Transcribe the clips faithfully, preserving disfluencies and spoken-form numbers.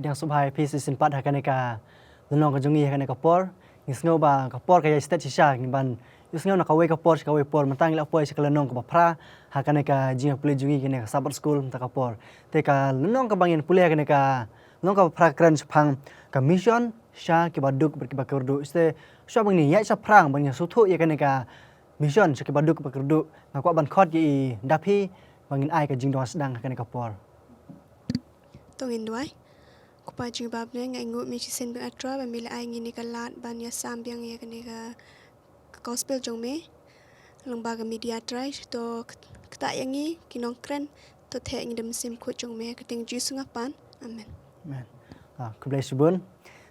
Dang subhai phi shisien pat ha kane ka lynnong ka jong ngi ha kane ka por. Ngi sngew ba ka por ka ïai stet shisha, ngi ban ïohsngew na kawei ka por sha kawei por, mynta ngi la poi sha ka lynnong kaba phra ha kane ka jingïapule jong ngi kane ka Sabbath School mynta ka por. Te ka lynnong kaba ngin pule ha kane ka lynnong kaba phra ka kren shaphang ka mission sha kiba duk bad kiba kyrduh. Te shuwa ba ngin ïaid shaphrang ban ïa sngewthuh ïa kane ka mission sha kiba duk bad kyrduh, nga kwah ban khot ïa i Daphi ba ngin ai ka jingdonkam sdang ha kane ka por. To ngin duwai. Ko Pa jong ngi ba ha bneng, nga ainguh ïa me shisien biang, A Trai, ba me la ai ïa ngi kane ka lad ban ïasam biang ïa kane ka, ka gospel jong me lyngba ka media, Trai. To kt-, ktah ïa ngi ki nongkren, to theh ïa ngi da ka mynsiem khuid jong me. Ha ka kyrteng Jisu nga pan. Amen. Amen. Ah, khublei shibun.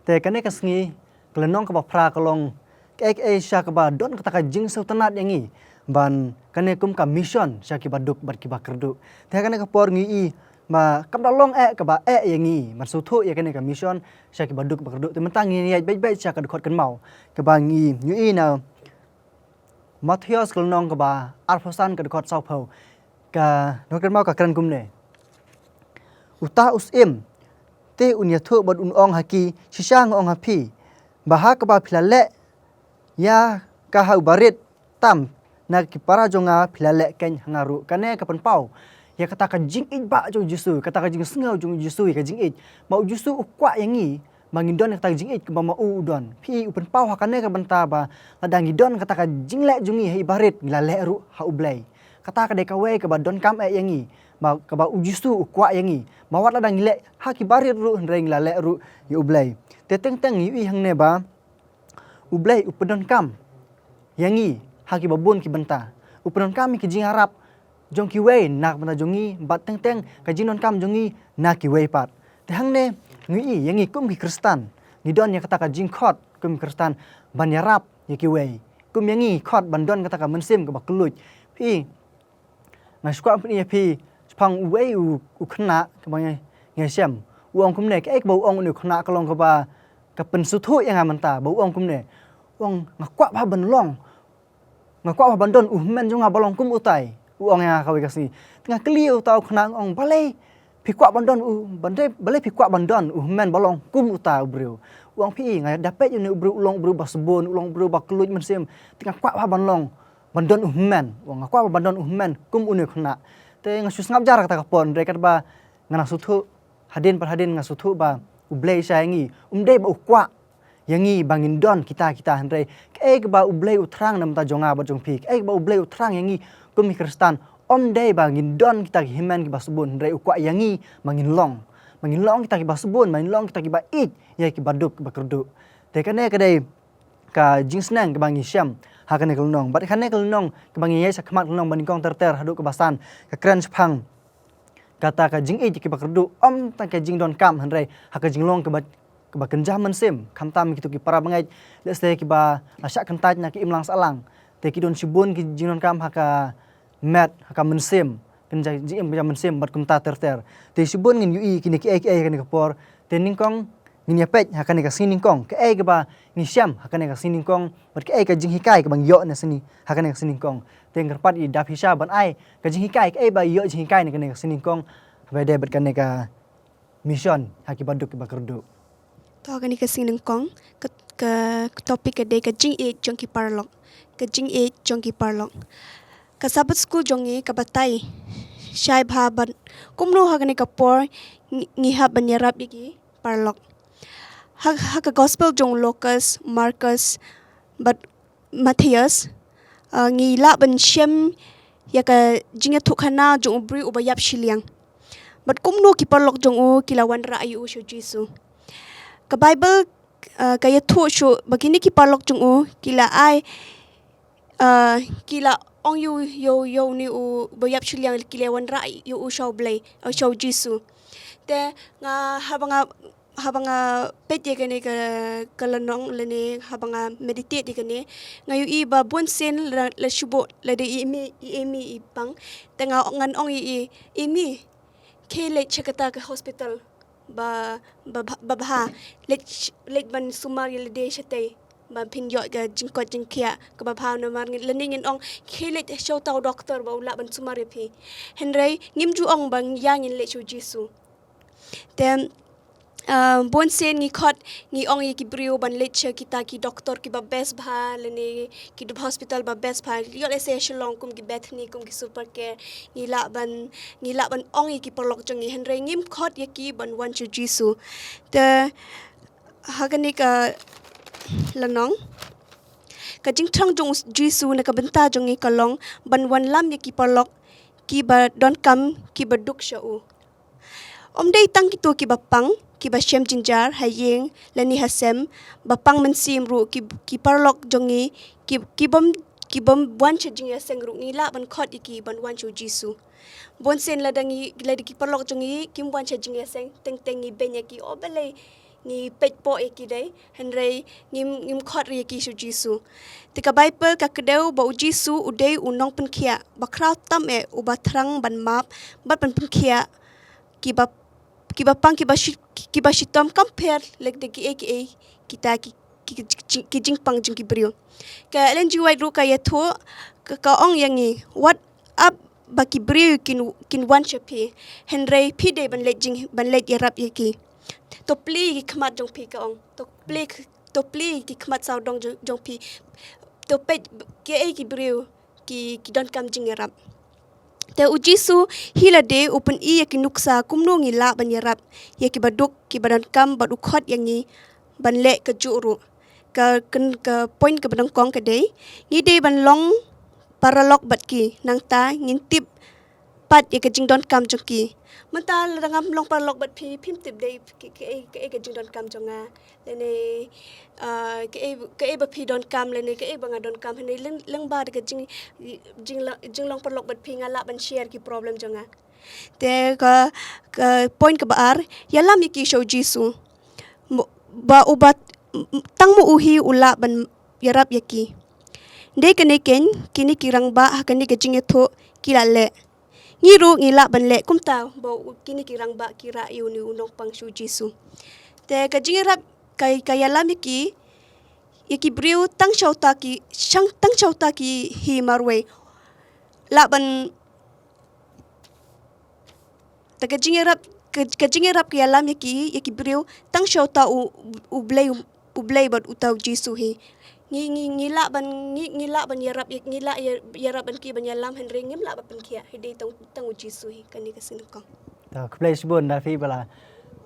Te kane ka sngi ka lynnong kaba phra ka long kaei kaei sha kaba don kata ka jingsngewtynnad ïa ngi ban kane kum ka mission sha kiba duk bad kiba kyrduh. Te kane ka por ngi i ba kam da long eh kaba eh ïa ngi ban sngewthuh ïa kane ka mission sha kiba duk bad kyrduh. Te mynta ngin ïaid beit beit sha ka dkhot kynmaw kaba ngi ïohi na Mathaios ka lynnong kaba arphew san ka dkhot sawphew. Ka dkhot kynmaw ka kren kumne: Uta u syiem te un ïathuh bad un ong ha ki, shisha nga ong ha phi, ba ha kaba phi la leh ïa ka ha u barit tam na ki para jong nga, phi la leh keiñ ha nga ruh. Kane ka pynpaw ïa kata ka jingïeit ba jong u Jisu, kata ka jingsngew jong u Jisu ïa ka jingïeit ba u Jisu u kwah ïa ngi ba ngin don kata ka jingïeit kaba ma u u don. Phi, u pynpaw ha kane ka bynta ba lada ngi don kata ka jingleh jong ngi ha i barit, ngi la leh ruh ha U Blei. Kata ka dei kawei kaba donkam eh ïa ngi, ba kaba u Jisu u kwah ïa ngi, ba wat lada ngi leh ha ki barit ruh, hynrei ngi la leh ruh ïa U Blei. Te teng teng ngi ïohi hangne ba U Blei u pyndonkam ïa ngi ha kiba bun ki bynta. U pyndonkam ïa ki jingïarap jong kiwei na ka bynta jong ngi, bad teng teng ka jingdonkam jong ngi na kiwei pat. Te hangne ngi ïohi ïa ngi kum ki Khristan, ngi don ïa kata ka jingkhot kum ki Khristan ban ïarap ïa kiwei. Kum ïa ngi khot ban don kata ka mynsiem kaba kylluid. Phi, nga shu kwah pyni ïa phi shaphang uwei u, u khynnah kaba ngi, ngi shem. U ong kumne, kaei kaba u ong une u khynnah ka long kaba ka pynsngewthuh ïa nga mynta, ba u ong kumne. U ong, nga kwah bha ban long, nga kwah bha ban don u hynmen jong nga ba long kum utai. U ong ïa nga kawei ka sngi. Te nga kylli ïa uta u khynnah, nga ong, balei phi kwah ban don u, balei, balei phi kwah ban don u hynmen ba long kum uta u briew? U ong, phi, nga da peit une u briew, u long u briew ba sbun, u long u briew ba kylluid mynsiem. Te nga kwah bha ban long, ban don u hynmen. U ong, nga kwah bha ban don u hynmen kum une u khynnah. Te nga shu sngap jar kata ka por, hynrei katba nga nang sngewthuh hadien pat hadien, nga sngewthuh ba U Blei sha ïa ngi um dei ba u kwah ïa ngi ba ngin don kita kita, hynrei kaei kaba U Blei u thrang na ka bynta jong nga bad jong phi, kaei kaba U Blei u thrang ïa ngi kum ki Khristan, um dei ba ngin don kita ki hynmen kiba sbun, hynrei u kwah ïa ngi ba ngin long, ba ngin long kita kiba sbun, ba ngin long kita kiba ïeit ïa kiba duk kiba kyrduh. Te kane ka dei ka jingsneng kaba ngi shem ha kane ka lynnong. Bad kane ka lynnong kaba ngi ïaid shakhmat, ka lynnong ba nyngkong ter ter haduh kaba san, ka kren shaphang kata ka jingïeit ïa kiba kyrduh, ym tang ka jingdonkam, hynrei ha ka jinglong kaba, kaba kynja mynsiem, khamtam kito ki para bangeit, lehse kiba la shah kyntait na ka imlang sahlang. Te ki don shibun ki jingdonkam ha ka met, ha ka mynsiem, kynja, jingim kynja mynsiem bad kumta ter ter. Te shibun ngin ïohi kine kiei kiei ha kane ka por. Te nyngkong ngin ïa peit ha kane ka sngi nyngkong kaei kaba ngi shem ha kane ka sngi nyngkong, bad kaei ka jinghikai kaba ngi ïoh na sngi, ha kane ka sngi nyngkong. Te nga kyrpad ïa i Daphi sha ban ai ka jinghikai, kaei ba i ïoh jinghikai na kane ka sngi nyngkong, haba ïadei bad kane ka mission ha kiba duk kiba kyrduh. To ha kane ka sngi nyngkong, ka, ka, ka topic ka dei ka jingïeit jong ki paralok. Ka jingïeit jong ki paralok. Ka Sabbath School jong ngi ka batai shai bha ban kumno ha kane ka por ngi, ngi hap ban ïarap ïa ki paralok. Ha, ha ka gospel jong Lukas, Markus bad Mathaios, ah, ngi lah ban shem ïa ka jingïathuhkhana jong u briew uba ïap shiliang. Bad kumno ki paralok jong u ki la wanrah ïa u sha u Jisu. Ka Baibl, ah, ka ïathuh shuh ba kine ki paralok jong u ki la ai, ah, ki la ong ïa u, ïa u, ïa une uba ïap shiliang, ki la wanrah ïa u sha u Blei, ah, sha u Jisu. Te nga, haba nga haba nga peit ïa kane ka, ka lynnong lane haba nga meditate ïa kane, nga ïohi ba bun sien la, la shu buh lada i Amy, i Amy i pang. Te nga, ngan ong ïa i, Amy, khie leit sha kata ka hospital ba, ba, ba, ba bha. Leit, leit ban sumar ïa lade shatei ba phin ïoh ka jingkoit jingkhiah kaba bha. Namar ngin, lane ngin ong, khie leit sha uta u doktor ba u lah ban sumar ïa phi. Hynrei ngim ju ong ba ïa ngin leit sha u Jisu. Te Uh, bun sien ngi khot, ngi ong ïa ki briew ban leit sha kita ki doktor kiba best bha, lane ki hospital ba best bha. Ïoh lehse Shillong kum ki Bethany, kum ki Super Care. Ngi lah ban, ngi lah ban ong ïa ki paralok jong ngi, hynrei ngim khot ïa ki ban wan sha u Jisu. Te ha kane ka lynnong, ka jingthrang jong u Jisu na ka bynta jong ngi ka long ban wanlam ïa ki paralok kiba donkam, kiba duk sha u. Ym dei tang kito kiba pang, kiba shem jynjar ha ïing lane ha sem, ba pang mynsiem ruh, ki, ki paralok jong ngi, ki, ki bym, ki bym wan sha jingïaseng ruh, ngi lah ban khot ïa ki ban wan sha u Jisu. Bun sien lada ngi, lada ki paralok jong ngi kim wan sha jingïaseng, teng teng ngi beiñ ïa ki, o balei ngi peit poh ïa ki dei, hynrei ngim, ngim khot ïa ki sha u Jisu. Te ka Baibl ka kdew ba u Jisu u dei u nongpynkhiah ba khraw tam eh, uba thrang ban map bad ban pynkhiah kiba, kiba pang, kiba shi, kiba shitom, kam pher lada kiei kiei kita ki, ki, ki, ki jingpang jong ki briew. Ka Ellen G. White ruh ka ïathuh, ka, ka ong ïa ngi, wat ap ba ki briew kin, kin wan sha phi, hynrei phi dei ban leit jing, ban leit ïarap ïa ki. To plie ki khmat jong phi, ka ong. To plie, to plie ki khmat sawdong jong, jong phi. To peit kiei ki briew ki, ki donkam jingïarap. Te u Jisu hi lade u pyni ïa ki nuksa kumno ngi lah ban ïarap ïa kiba duk, kiba donkam, bad u khot ïa ngi ban leh kajuh ruh. Ka, ka, ka point kaba nyngkong ka dei, ngi dei ban long paralok bad ki, nangta ngin tip pat ïa ka jingdonkam jong ki. Mynta lada ngam long paralok bad phi, phim tip dei ki, ki, ki, ki, ka jingdonkam jong nga. Lane, ah, kaei, kaei ba phi donkam, lane kaei ba nga donkam, hynrei lyng, lyngba da ka jing, jing, jinglong paralok bad phi nga lah ban share ki problem jong nga. Te ka, ka point kaba ar, ïalam ïa ki sha u Jisu. Mo-, ba uba, m-, m-, tang mo u hi u lah ban ïarap ïa ki. Dei kane keiñ, kine ki rangbah ha kane ka jingïathuh ki la leh. Ngi ruh ngi lah ban leh kumta, ba u, kine ki rangbah ki rah ïa une u nongpang sha u Jisu. Te ka jingïarap ka, ka ïalam ïa ki, ïa ki briew tang sha uta ki, shang tang sha uta ki hi marwei. Lah ban, te ka jingïarap, ka, ka jingïarap ka ïalam ïa ki, ïa ki briew tang sha uta u, u Blei, u Blei bad uta u Jisu hi. Ngi, ngi, ngi lah ban, ngi, ngi lah ban ïarap, ngi lah ïa, ïarap ban ki ban ïalam, hynrei ngim lah ban pynkhiah, hi dei tang, tang u Jisu hi, kane ka sngi nyngkong. To, khublei shibun da phi ba la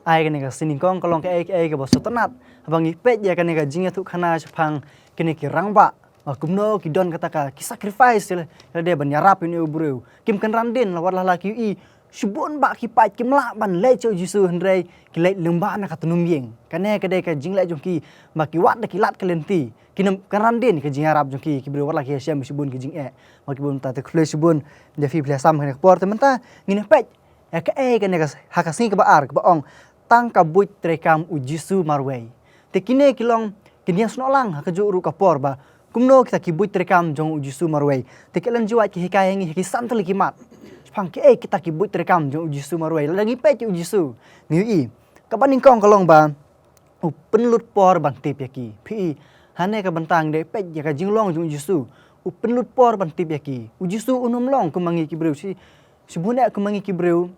ai kane ka sngi nyngkong, ka long kaei kaei kaba sngewtynnat haba ngi peit ïa kane ka jingïathuhkhana shaphang kine ki rangbah. Ba kumno ki don kata ka, ki sacrifice ïa lade ban ïarap ïa une u briew. Kim kynran dien, la wat la la ki ïohi shibun bah ki paid kim lah ban leit sha u Jisu, hynrei ki leit lyngba na ka tnum ïing. Kane ka dei ka jingleh jong ki, ba ki wad da ki lad ka lynti. Kim kynran dien ka jingïarap jong ki, ki briew, wat la ki ïashem shibun ki jingeh. Ba ki bun, te khublei shibun da phi, phi la sam kane ka por. Te mynta ngin ïa peit ïa kaei kane ka, ha ka sngi kaba ar kaba ong, tang ka buit treikam u Jisu marwei. Te kine ki long ki ïasnoh lang ha kajuh ruh ka por ba kumno kita ki buit treikam jong u Jisu marwei. Te ka Ellen G. White ka hikai ïa ngi ha ki san tylli ki mat shaphang kiei kita ki buit treikam jong u Jisu marwei. Lada ngi peit ïa u Jisu, ngi ïohi, kaba nyngkong ka long ba u pynlut por ban tip ïa ki. Phi i, hane ka bynta ngi dei peit ïa ka jinglong jong u Jisu, u pynlut por ban tip ïa ki. U Jisu um long kumba ngi ki briew, shi, shibun eh kumba ngi ki briew.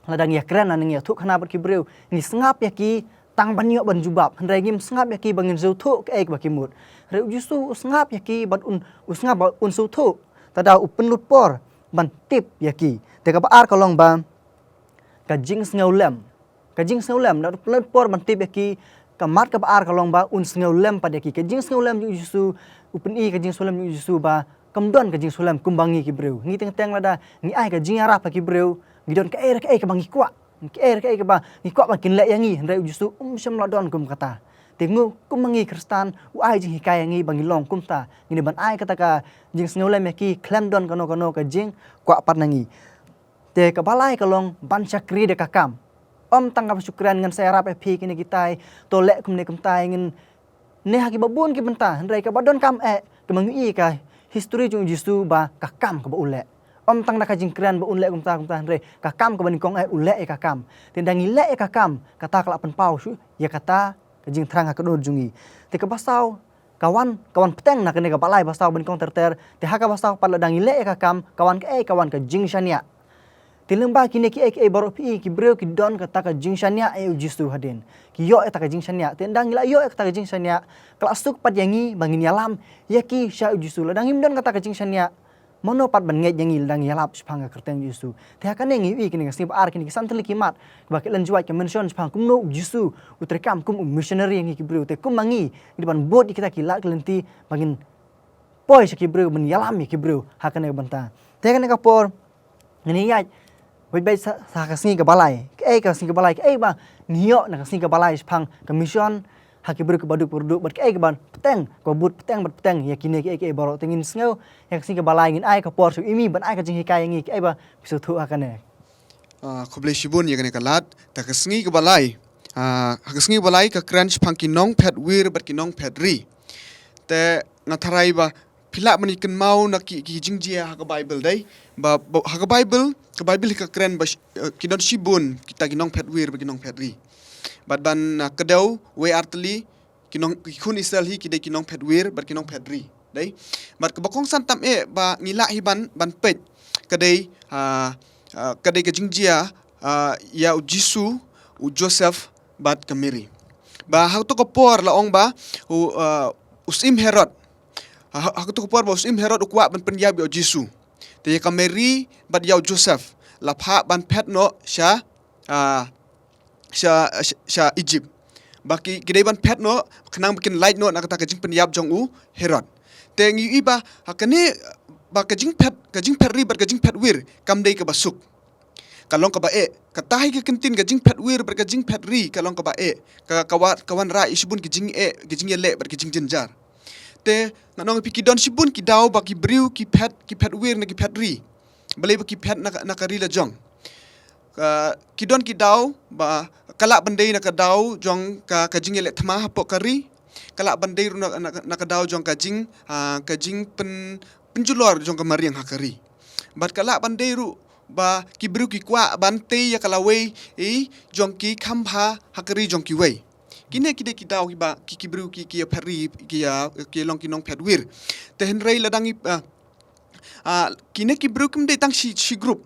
Lada ngi ïakren lane ngi ïathuhkhana bad ki briew, ngi sngap ïa ki tang ban ïoh ban jubab, hynrei ngim sngap ïa ki ba ngin sngewthuh kaei kaba ki mut. Hynrei u Jisu u sngap ïa ki bad un, u sngap bad un sngewthuh. Te da u pynlut por ban tip ïa ki. Te kaba ar ka long ba ka jingsngewlem. Ka jingsngewlem, da u pynlut por ban tip ïa ki. Ka mat kaba ar ka long ba un sngewlem pat ïa ki. Ka jingsngewlem jong u Jisu, u pyni ka jingsngewlem jong u Jisu ba kam don ka jingsngewlem kumba ngi ki briew. Ngi teng teng lada ngi ai ka jingïarap ha ki briew, ngi don kaei re kaei kaba ngi kwah. Kaei re kaei kaba ngi kwah ba kin leh ïa ngi, hynrei u Jisu um shym la don kum kata. Te ngi kumba ngi Khristan, u ai jinghikai ïa ngi ba ngi long kumta. Ngi dei ban ai kata ka jingsngewlem ïa ki khlem don kano kano ka jingkwah pat na ngi. Te kaba lai ka long ban shakri da ka kam. Ym tang kaba shu kren ngan sa ïarap ïa phi kine kitai, to leh kumne kumtai, ngin ne ha kiba bun ki bynta, hynrei kaba donkam eh, kaba ngi ïohi ka history jong u Jisu ba ka kam kaba u leh. Ym tang da ka jingkren ba un leh kumta kumta, hynrei ka kam kaba nyngkong eh u leh ïa ka kam. Te da ngi leh ïa ka kam, kata ka la pynpaw shuh ïa kata ka jingthrang ha ka dur jong ngi. Te kaba saw, ka wan, ka wan bteng na kane kaba lai ba saw ba nyngkong ter ter. Te ha kaba saw pat lada ngi leh ïa ka kam, ka wan kaei, ka wan ka jingshaniah. Te lyngba kine kiei kiei baroh phi i ki briew ki don kata ka jingshaniah ïa u Jisu hadien. Ki ïoh ïa kata ka jingshaniah. Te ynda ngi la ïoh ïa kata ka jingshaniah, ka la suk pat ïa ngi ba ngin ïalam ïa ki sha u Jisu. Lada ngim don kata ka jingshaniah, mano pat ban ngeit ïa ngi lada ngi ïalap shaphang ka kyrteng u Jisu. Te ha kane ngi ïohi kine ka sngi ba ar kine ki san tylli ki mat ba ka Ellen G. White ka mention shaphang kumno u Jisu u treikam kum u missionary ïa ngi ki briew. Te kum ma ngi ngi dei ban bud ïa kita ki lad ki lynti ba ngin poi sha ki briew, ban ïalam ïa ki briew ha kane ka bynta. Te kane ka por ngin ïaid beit beit sa, sa ka sngi kaba lai. Kaei ka sngi kaba lai, kaei ba ngi ïoh na ka sngi kaba lai shaphang ka mission ha ki briew kiba duk ba duk, bad kaei kaba bteng, kaba bud bteng bad bteng ïa kine kiei kiei baroh. Te ngin sngew ïa ka sngi kaba lai, ngin ai ka por sha u Imi ban ai ka jinghikai ïa ngi kaei ba phi sngewthuh ha kane. Ah, khublei shibun ïa kane ka lad. Ta ka sngi kaba lai, ah, ha ka sngi kaba lai ka kren shaphang ki nongphet wir bad ki nongphet ri. Te nga tharai ba phi lah ban ïa kynmaw na ki, ki jingjia ha ka Baibl dei. Ba, ba ha ka Baibl, ka Baibl hi ka kren ba sh-, eh, ki don shibun kita ki nongphet wir bad ki nongphet ri. Bad ban, ah, kdew wei ar tylli, ki nong, ki khun Israel hi ki dei ki nongphet wir bad ki nongphet ri. Dei. Bad kaba kongsan tam eh ba ngi lah hi ban, ban peit ka dei, ah, ah, ka dei ka jingjia, ah, ïa u Jisu, u Joseph bad ka Mary. Ba ha kato ka por la ong ba u, ah, u Syiem Herod. Ha, ha kato ka por ba u Syiem Herod u kwah ban pynïap ïa u Jisu. Te ïa ka Mary bad ïa u Joseph la phah ban phet noh sha, ah, sha, sha, sha Egypt. Ba ki, ki dei ban phet noh khnang ba kin lait noh na kata ka jingpynïap jong u Herod. Te ngi ïohi ba ha kane ba ka jingphet, ka jingphet ri bad ka jingphet wir kam dei kaba suk. Ka long kaba eh. Kata hi ka kyntien ka jingphet wir bad ka jingphet ri ka long kaba eh. Ka, ka wa-, ka wanrah ïa shibun ki jingeh, ki jingïaleh bad ki jingjynjar. Te ngan ong ïa phi ki don shibun ki daw ba ki briew ki phet, ki phet wir ne ki phet ri. Balei ba ki phet na ka, na ka ri la jong. Ka, ki don ki daw ba ka lah ban dei na ka daw jong ka, ka jingïaleh thma hapoh ka ri. Ka lah ban dei ruh na, na, na ka daw jong ka jing, ah, ka jingpyn, pynjulor jong ka mariang ha ka ri. Bad ka lah ban dei ruh ba ki briew ki kwah ban tei ïa ka lawei, eh, jong ki kham bha ha ka ri jong kiwei. Kine ki dei ki daw kiba, ki, ki briew ki, ki ïa phet ri, ki ïa, ki long ki nongphet wir. Te hynrei lada ngi, ah, ah, kine ki briew kim dei tang shi, shi group.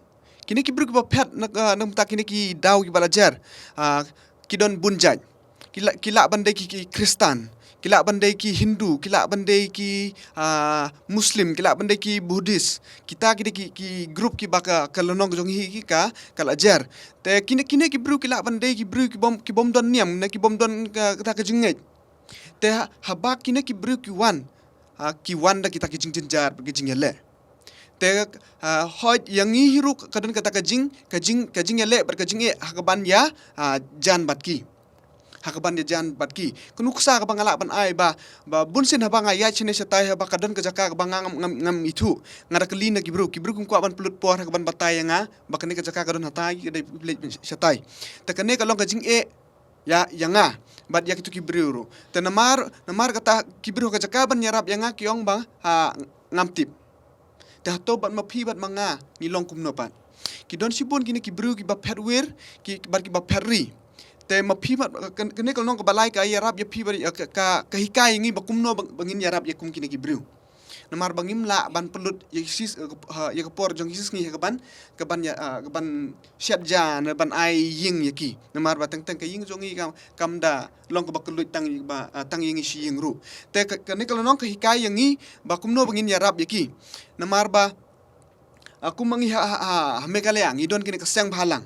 Kine ki briew kiba phet na, ah, na bynta kine ki daw kiba la jer. Ah, ki don bun jait. Ki lah, ki lah ban dei ki, ki Khristan. Ki lah ban dei ki Hindu, ki lah ban dei ki, ah, Muslim, ki lah ban dei ki Buddhist. Kita ki dei ki, ki group kiba ka, ka lynnong jong hi ki ka, ka la jer. Te kine, kine ki briew ki lah ban dei ki briew ki bym, ki bym don niam, ne ki bym don ka, kata ka jingngeit. Te ha, haba kine ki briew ki wan, ha, ki wan da kita ki jingjynjar, ki jingïaleh. Te, ha, hooid ïa ngi hi ruh ka don kata ka jing, ka jing, ka jingïaleh bad ka jingeh ha kaban ïa, ha, jan bad ki. Ha kaban ïa jan bad ki. Ka nuksa kaba nga lah ban ai ba, ba bun sien haba nga ïaid shane shatai haba ka don ka jaka kaba nga ngam, ngam, ngam ithuh. Nga da kylli na ki briew, ki briew kim kwah ban pynlut por ha kaban batai ïa nga, ba kane ka jaka ka don hatai, ka dei privilege shatai. Te kane ka long ka jingeh ïa, ïa nga bad ïa kito ki briew ruh. Te namar, namar kata ki briew ha ka jaka ban ïarap ïa nga ki ong ba, ha, ngam tip. Te hato bad ma phi bad ma nga ngi long kumno pat. Ki don shibun kine ki briew kiba phet wir, ki, bad kiba phet ri. Te ma phi bad, kan-, kane ka long kaba lai ka ïarap ïa phi bad ïa ka, ka, ka hikai ïa ngi ba kumno ba, ba ngin ïarap ïa kum kine ki briew. Namar ba ngim lah ban pynlut ïa ki sis, eh, ha, ïa ka por jong ki shisngi ha kaban, kaban ïa, ah, kaban shet ja ne ban ai ïing ïa ki. Namar ba teng teng ka ïing jong ngi kam, kam da long kaba kylluid tang ïa ba, ah, tang ïa ngi shi ïing ruh. Te ka, kane ka lynnong ka hikai ïa ngi ba kumno ba ngin ïarap ïa ki. Namar ba, ah, kum ma ngi ha, ha, ha, ha Meghalaya ngi don kine ka seng bhalang.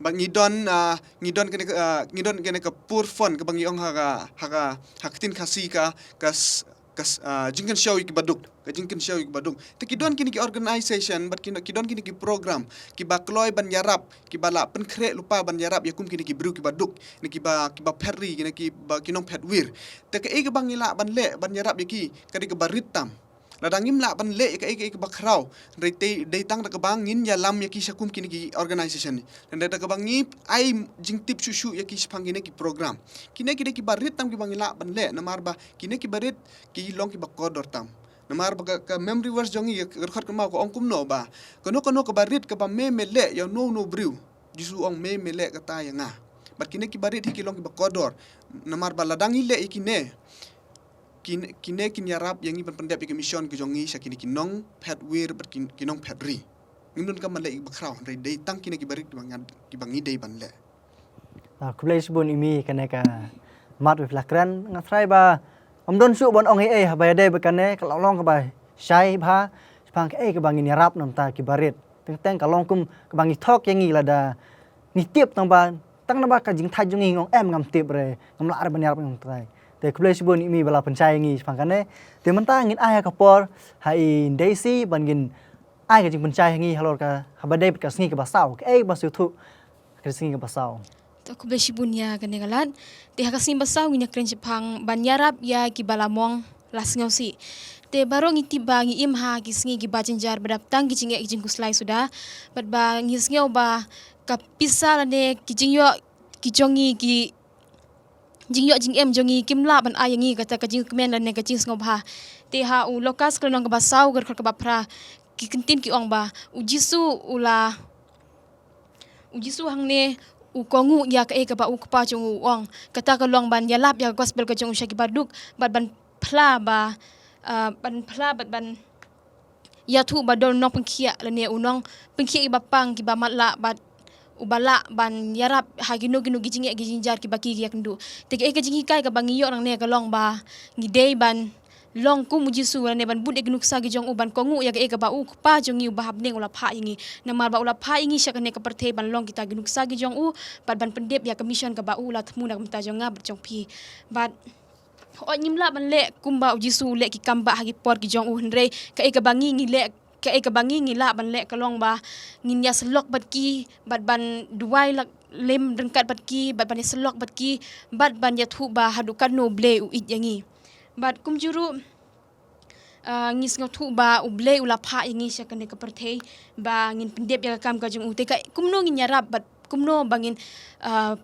Bad ngi don, ah, ngi don kane ka, ah, ngi don kane ka poor fund kaba ngi ong ha ka, ha ka, ha ka ktien Khasi ka, ka s-, ka s-, ah, jingkynshew ïa kiba duk, ka jingkynshew ïa kiba duk. Te ki don kine ki organisation, bad ki, ki don kine ki program, kiba kloi ban ïarap, kiba la pynkhreh lypa ban ïarap ïa kum kine ki briew kiba duk, ne kiba, kiba phet ri, ne kiba ki nongphet wir. Te kaei kaba ngi lah ban leh, ban ïarap ïa ki, ka dei kaba rit tam. Lada ngim lah ban leh ïa kaei kaei kaba khraw, hynrei te dei tang da kaba ngin ïalam ïa ki sha kum kine ki organisation. Lada da kaba ngi ai jingtip shuh shuh ïa ki shaphang kine ki program. Kine ki dei kiba rit tam kiba ngi lah ban leh, namar ba kine kiba rit ki long kiba kordor tam. Namar ba ka, ka memory verse jong ngi ka dkhot kynmaw ka ong kumno ba, kano kano kaba rit kaba me me leh ïa uno uno u briew, Jisu u ong me me leh kata ïa nga. Bad kine kiba rit hi ki long kiba kordor. Namar ba lada ngi leh ïa kine, kin-, kine kin ïarap ïa ngi ban pyndep ïa ka mission ka jong ngi sha kine ki nongphet wir bad ki, ki nongphet ri. Ngim donkam ban leh ïa kiba khraw, hynrei dei tang kine kiba rit kiba ngi dei ban leh. Ah, khublei shibun ïa me kane ka mat ba phi la kren. Nga tharai ba ym don shuh ban ong ei ei haba ïadei bad kane, ka long long kaba shai bha shaphang kaei kaba ngin ïarap na bynta kiba rit. Teng teng ka long kum kaba ngi thok ïa ngi lada ngi tip tang ba tang naba ka jingthait jong ngi ngi ong em ngam tip re, ngam lah re ban ïarap, ngam tip. Te khublei shibun ïa me ba la pynshai ïa ngi shaphang kane. Te mynta ngin ai ha ka por ha i Daisy ban ngin ai ka jingpynshai ha ngi halor ka haba dei bad ka sngi kaba saw, kaei ba shu thuh ka sngi kaba saw. To khublei shibun ïa kane ka lad. Te ha ka sngi ba saw ngin ïa kren shaphang ban ïarap ïa kiba la mong la sngewsih. Te baroh ngi tip ba ngi im ha ki sngi kiba jynjar ba dap tang ki jingeh ki jingkhuslai suda. Bad ba ngi sngew ba ka pisa lane ki jingïoh ki jong ngi, ki jingïoh jingem jong ngi kim lah ban ai ïa ngi kata ka jingkmen lane ka jingsngewbha. Te ha u Lukas ka lynnong kaba saw ka dkhot kaba phra, ki ktien ki ong ba u Jisu u la, u Jisu hangne u kohnguh ïa kaei kaba u Kpa jong u u ong. Kata ka long ban ïalap ïa ka gospel ka jong u sha kiba duk bad ban phla ba, ah, ban phla bad ban ïathuh ba don u nongpynkhiah lane u nongpynkhiah kiba pang kiba matlah bad uba lah ban ïarap ha kino kino ki jingeh ki jingjar kiba ki ki ïakynduh. Te kaei ka jinghikai kaba ngi ïoh nangne ka long ba ngi dei ban long kum u Jisu lane ban bud ïa ki nuksa ki jong u, ban kohnguh ïa kaei kaba u Kpa jong ngi uba ha bneng u la phah ïa ngi. Namar ba u la phah ïa ngi sha kane ka pyrthei ban long kita ki nuksa ki jong u bad ban pyndep ïa ka mission kaba u la thmu na ka bynta jong nga bad jong phi. Bad hooid ngim lah ban leh kumba u Jisu u leh ki kam ba ha ki por ki jong u, hynrei kaei kaba ngi ngi leh, kaei kaba ngi ngi lah ban leh ka long ba ngin ïasyllok bad ki bad ban duwai lak lem ryngkat bad ki bad ban ïasyllok bad ki bad ban ïathuh ba haduh katno u Blei u ïeit ïa ngi. Bad kumjuh ruh, ah, ngi sngewthuh ba u Blei u la phah ïa ngi sha kane ka pyrthei ba ngin pyndep ïa ka kam ka jong u. Te ka kumno ngin ïarap bad kumno ba ngin, ah,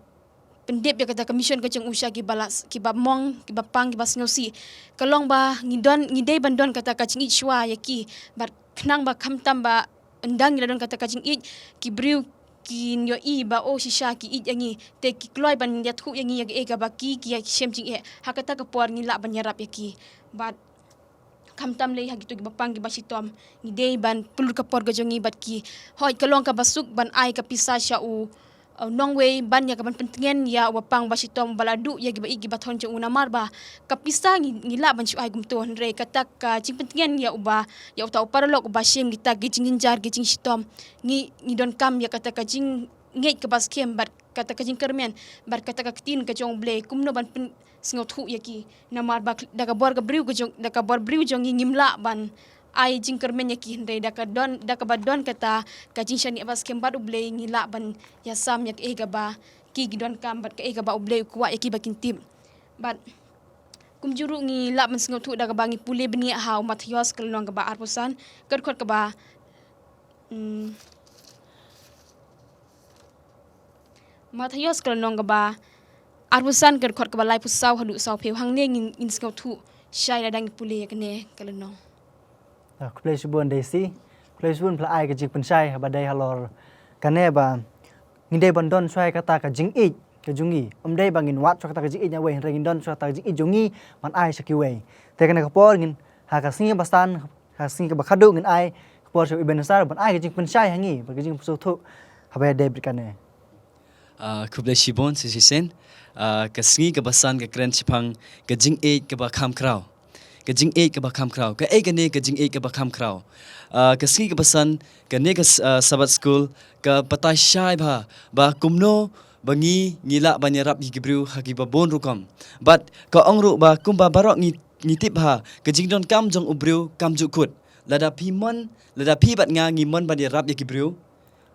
pyndep ïa kata ka mission ka jong u sha kiba la, kiba mong, kiba pang, kiba sngewsih. Ka long ba ngi don, ngi dei ban don kata ka jingïeit shuwa ïa ki. Bad khnang ba khamtam ba ynda ngi la don kata ka jingïeit, ki briew kin ïohi ba o shisha ki ïeit ïa ngi. Te ki kloi ban ïathuh ïa ngi ïa kaei kaba ki, ki ïa ki shem jingeh. Ha kata ka por ngi lah ban ïarap ïa ki. Bad khamtam lei ha kito kiba pang kiba shitom, ngi dei ban pynlut ka por ka jong ngi bad ki. Hooid ka long kaba suk ban ai ka pisa sha u, uh, nongwei ban ïa kaban pyntngen ïa uba pang ba shitom ba la duh ïa kiba ïeit kiba thon jong u, namar ba ka pisa ngi, ngi lah ban shu ai kumto, hynrei kata ka jingpyntngen ïa uba, ïa uta u paralok uba shem kita ki jingjynjar ki jingshitom, ngi, ngi donkam ïa kata ka jingngeit kaba skhem bad kata ka jingkyrmen bad kata ka ktien ka jong u Blei kumno ban pynsngewthuh ïa ki. Namar ba da ka bor ka briew ka jong, da ka bor briew jong ngi ngim lah ban ai jingkyrmen ïa ki, hynrei da ka don, da kaba don kata ka jingshaniah ba skhem bad u Blei ngi lah ban ïasam ïa kaei kaba ki ki donkam bad kaei kaba u Blei u kwah ïa ki ba kin tip. Bad kumjuh ruh ngi lah ban sngewthuh da kaba ngi pule bniah ha u Mathaios ka lynnong kaba arphew san ka dkhot kaba, hmm, Mathaios ka lynnong kaba arphew san ka dkhot kaba laiphew saw haduh sawphew. Hangne ngin, ngin sngewthuh shai lada ngi pule ïa kane ka lynnong. Ah, khublei shibun Daisy. Khublei shibun phi la ai ka jingpynshai haba dei halor kane ba ngi dei ban don shuwa kata ka jingïeit ka jong ngi. Ym dei ba ngin wad shuwa kata ka jingïeit na wei, hynrei ngin don shuwa kata ka jingïeit jong ngi ban ai sha kiwei. Te kane ka por ngin, ha ka sngi ba san, ha ka sngi kaba khadduh ngin ai ka por sha u Ebenezer ban ai ka jingpynshai ha ngi bad ka jingpynsngewthuh haba ïadei bad kane. Ah, khublei shibun shisien. Ah, ka sngi kaba san ka kren shaphang ka jingïeit kaba kham khraw. Ka jingïeit kaba kham khraw. Kaei kane ka jingïeit kaba kham khraw? Ah, ka sngi kaba san kane ka s-, ah, Sabbath School ka batai shai bha ba kumno ba ngi, ngi lah ban ïarap ïa ki briew ha kiba bun rukom. Bad ka ong ruh ba kumba baroh ngi, ngi tip bha, ka jingdonkam jong u briew kam ju kut. Lada phi mon, lada phi bad nga ngi mon ban ïarap ïa ki briew,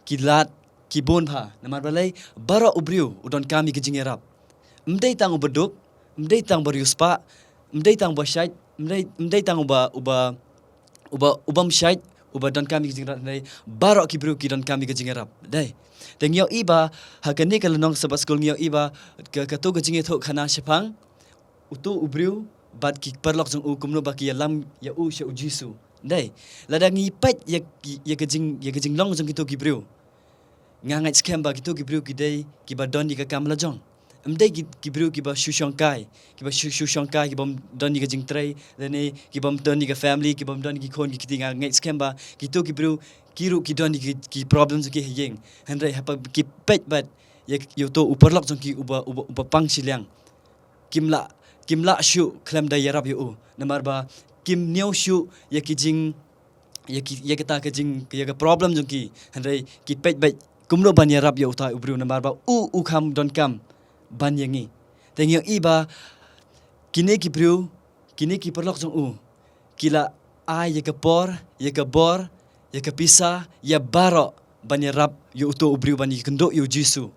ki lad ki bun bha. Namar balei? Baroh u briew u donkam ïa ka jingïarap. Ym dei tang uba duk, ym dei tang uba riewspah, ym dei tang uba shait, ym dei, ym dei tang uba, uba, uba, uba ym shait uba donkam ïa ka jingïarap, hynrei baroh ki briew ki donkam ïa ka jingïarap. Dei. Te ngi ïohi ba ha kane ka lynnong Sabbath School ngi ïohi ba ka, kato ka jingïathuhkhana shaphang uto u briew bad ki paralok jong u kumno ba ki ïalam ïa u sha u Jisu. Dei, lada ngi peit ïa, ïa ka jing, ïa ka jinglong jong kito ki briew, nga ngeit skhem ba kito ki briew ki dei kiba don ïa ka kam lajong. Ym dei ki, ki briew kiba shu shongkai, kiba shu, shu shongkai, ki bym don ïa ka jingtrei, lane ki bym don ïa ka family, ki bym don ïa ki khun ki kti. Nga ngeit skhem ba kito ki briew ki ruh ki don ïa ki, ki problems ki ha ïing. Hynrei haba ki peit bad ïa, ïa uto u paralok jong ki uba, uba, uba pang shiliang, kim lah, kim lah shuh khlem da ïarap ïa u. Namar ba kim ñiew shuh ïa ki jing, ïa ki, ïa kita ka jing, ïa ka problem jong ki. Hynrei ki peit bad kumno ban ïarap ïa utai u briew namar ba u, u kham donkam ban ïa ngi. Te ngi ïohi ba kine ki briew, kine ki paralok jong u, ki la ai ïa ka por, ïa ka bor, ïa ka pisa, ïa baroh ban ïarap ïa uto u briew ban ïakynduh ïa u Jisu.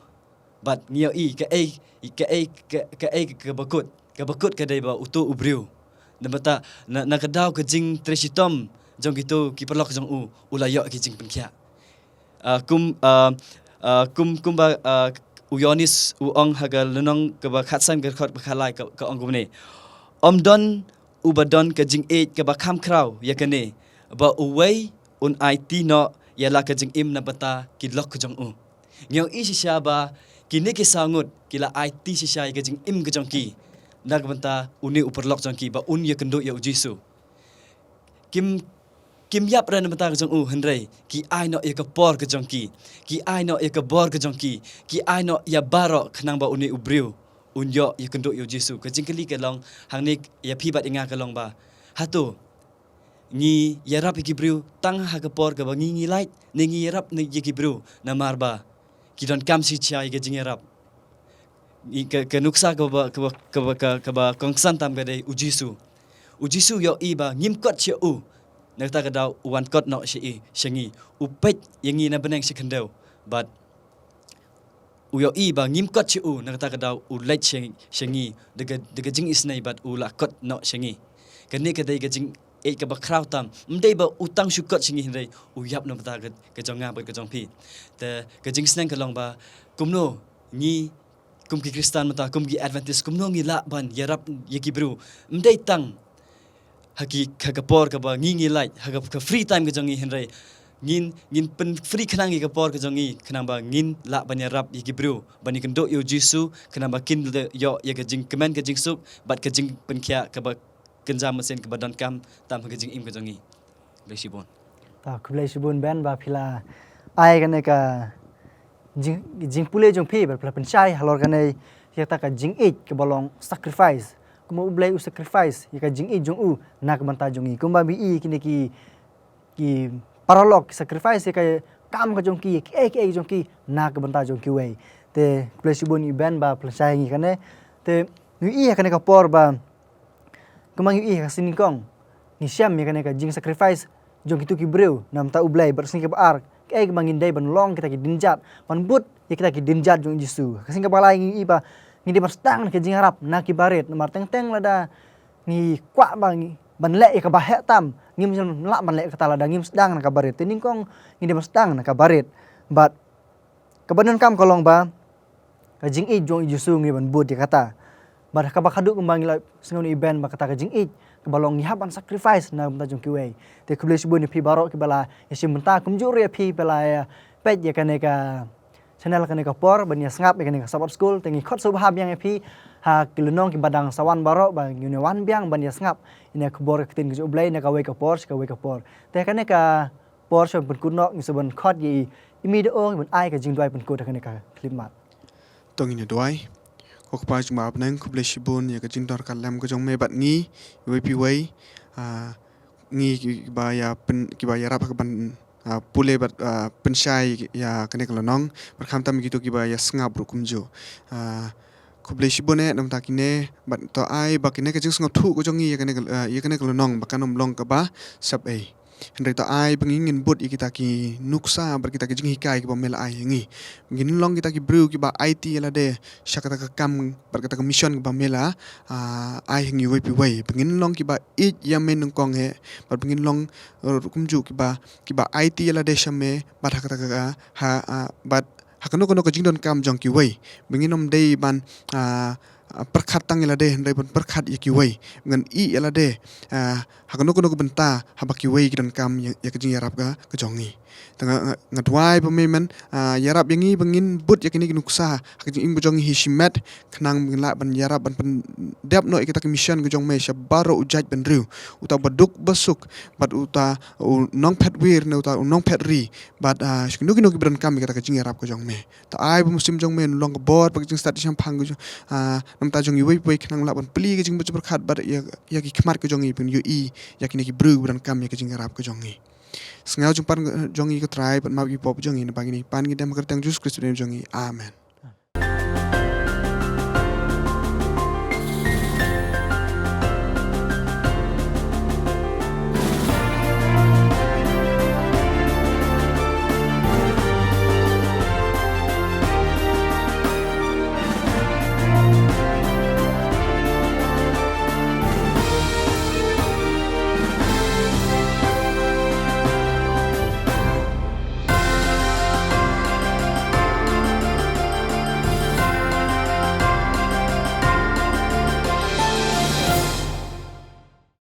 Bad ngi ïohi kaei, kaei, ka, kaei kaba kut, kaba kut ka dei ba uto u briew, na bynta, na, na ka daw ka jingtrei shitom jong kito ki paralok jong u, u la ïoh ki jingpynkhiah. Ah, kum, ah, ah, kum, kumba, ah, u Ïoannis u ong ha ka lynnong kaba khatsan ka dkhot ba khatlai ka, ka ong kumne: Ym don uba don ka jingïeit kaba kham khraw ïa kane, ba uwei un aiti noh ïa la ka jingim na bynta ki lok ka jong u. Ngi ïohi shisha ba kine ki saw ngut ki la aiti shisha ïa ka jingim ka jong ki na ka bynta une u paralok jong ki ba un ïakynduh ïa u Jisu. Kim, kim ïap re na bynta ka jong u, hynrei ki ai noh ïa ka por ka jong ki, ki ai noh ïa ka bor ka jong ki, ki ai noh ïa baroh khnang ba une u briew un ïoh ïakynduh ïa u Jisu. Ka jingkylli ka long hangne ïa phi bad ïa nga ka long ba, hato ngi ïarap ïa ki briew tang ha ka por kaba ngi, ngi lait, ne ngi ïarap ne ïa ki briew namar ba ki donkam shisha ïa ka jingïarap? Ngi, ka, ka nuksa kaba, kaba, kaba, ka, kaba kongsan tam ka dei u Jisu. U Jisu u ïohi ba ngim kot sha u, na kata ka daw u wan kot noh sha i, sha ngi. U peit ïa ngi na bneng sha khyndew bad u ïohi ba ngim kot sha u, na kata ka daw u leit sha, sha ngi da ka, da ka jingisynei bad u la kot noh sha ngi. Kane ka dei ka jingïeit kaba khraw tam. Ym dei ba u tang shu kot sha ngi, hynrei u ïap na bynta ka, ka jong nga bad ka jong phi. Te ka jingsneng ka long ba kumno ngi kum ki Khristan mynta, kum ki Adventist, kumno ngi lah ban ïarap ïa ki briew. Ym dei tang ha ki, ha ka por kaba ngi, ngi lait, ha ka, ka free time ka jong ngi, hynrei ngin, ngin pyn-free khnang ïa ka por ka jong ngi khnang ba ngin lah ban ïarap ïa ki briew ban ïakynduh ïa u Jisu, khnang ba kin ïoh ïa ka jingkmen ka jingsuk bad ka jingpynkhiah kaba kynja mynsiem kaba donkam tam ha ka jingim ka jong ngi. Khublei shibun. Ta, khublei shibun Ben ba phi la ai kane ka jing, jingpule jong phi ba phi la pynshai halor kane, ïa kata ka jingïeit kaba long sacrifice. Kumba U Blei u sacrifice ïa ka jingïeit jong u na ka bynta jong ngi. Kumba phi i kine ki, ki paralok ki sacrifice ïa ka kam ka jong ki, ïa kiei kiei jong ki na ka bynta jong kiwei. Te khublei shibun ïa i Ben ba pynshai ngi kane. Te ngi i ïa kane ka por ba kumba ngi i ha ka sngi nyngkong ngi shem ïa kane ka jingsacrifice jong kito ki briew na bynta U Blei, bad ka sngi kaba ar kaei kaba ngin dei ban long kita ki dienjat, ban bud ïa kita ki dienjat jong u Jisu. Ka sngi kaba lai ngi i ba ngi dei ban sdang ka jingïarap na ki barit, namar teng teng lada ngi kwah ba ngi ban leh ïa kaba heh tam, ngim lah ban leh kata lada ngim sdang na ka barit. Te nyngkong ngi dei ban sdang na ka barit. Bad kaba donkam ka long ba ka jingïeit jong u Jisu ngi ban bud ïa kata. Bad kaba khadduh kumba ngi la sngew na i Ben ba kata ka jingïeit kaba long ngi hap ban sacrifice na ka bynta jong kiwei. Te khublei shibun ïa phi baroh kiba la ïashim bynta, kumjuh ruh ïa phi ba la ïa peit ïa kane ka channel kane ka por ban ïa sngap ïa kane ka Sabbath School. Te ngi khot sngewbha biang ïa phi ha ki lynnong kiba dang sa wan baroh ba ngin ïa wan biang ban ïa sngap ïa kane ka khubor ka ktien ka jong U Blei na kawei ka por sha kawei ka por. Te kane ka por sha ban pynkut noh, ngi sa ban khot ïa i Imi Da O ban ai ka jingduwai pynkut ha kane ka khyllipmat. To ngin ïa duwai. Ko Kpa jong ngi ba ha bneng, khublei shibun ïa ka jingdon ryngkat lem ka jong me bad ngi iwei pa iwei. Ah, ngi kiba ïa pyn, kiba ïarap ha ka ban, ah, pule bad, ah, pynshai ïa kane ka lynnong, bad khamtam kito kiba ïa sngap ruh kumjuh. Ah, khublei shibun eh na ka bynta kine, bad to ai ba kane ka jingsngewthuh ka jong ngi ïa kane ka, ah, ïa kane ka lynnong ba kan ym long kaba sap ei. Hynrei to ai ba ngi ngin bud ïa kita ki nuksa bad kita ki jinghikai kiba me la ai ïa ngi. Ngin long kita ki briew kiba aiti ïa lade sha kata ka kam bad kata ka mission kaba me la, ah, ai ïa ngi iwei pa iwei. Ba ngin long kiba ïeit ïa me nyngkong eh, bad ba ngin long, eh, kumjuh kiba, kiba aiti ïa lade sha me bad ha kata ka, ha, ah, bad ha kano kano ka jingdonkam jong kiwei. Ba ngin ym dei ban, ah, ah, pyrkhat tang ïa lade, hynrei ban pyrkhat ïa kiwei. Ngan ïeh ïa lade, ah, ha kano kano ka bynta haba kiwei ki donkam ïa, ïa ka jingïarap ka, ka jong ngi. Te nga, nga, nga duwai ba me men, ah, ïarap ïa ngi ba ngin bud ïa kine ki nuksa ha ka jingim ka jong ngi hi shimet, khnang ba ngin lah ban ïarap ban pyndep noh ïa kita ki mission ka jong me sha baroh u jaitbynriew, uta u baduk basuk, bad uta u nongphet wir ne uta u nongphet ri, bad, ah, kino kino ki ba donkam ïa kata ka jingïarap ka jong me. Te ai ba u mynsiem jong me un long ka bor bad ka jingstad jingshemphang ka jong, ah, na ka bynta jong iwei pa iwei, khnang lah ban plie ka jingbha jingpyrkhat bad ïa, ïa ki khmat ka jong ngi, ban ïohi ïa kine ki briew ba donkam ïa ka jingïarap ka jong ngi. Sngew jingpan jong ngi ko Trai, bad map ki pop jong ngi, na ba kine ki pan ngi dem ha ka kyrteng Jisu Khrist ba don jong ngi. Amen.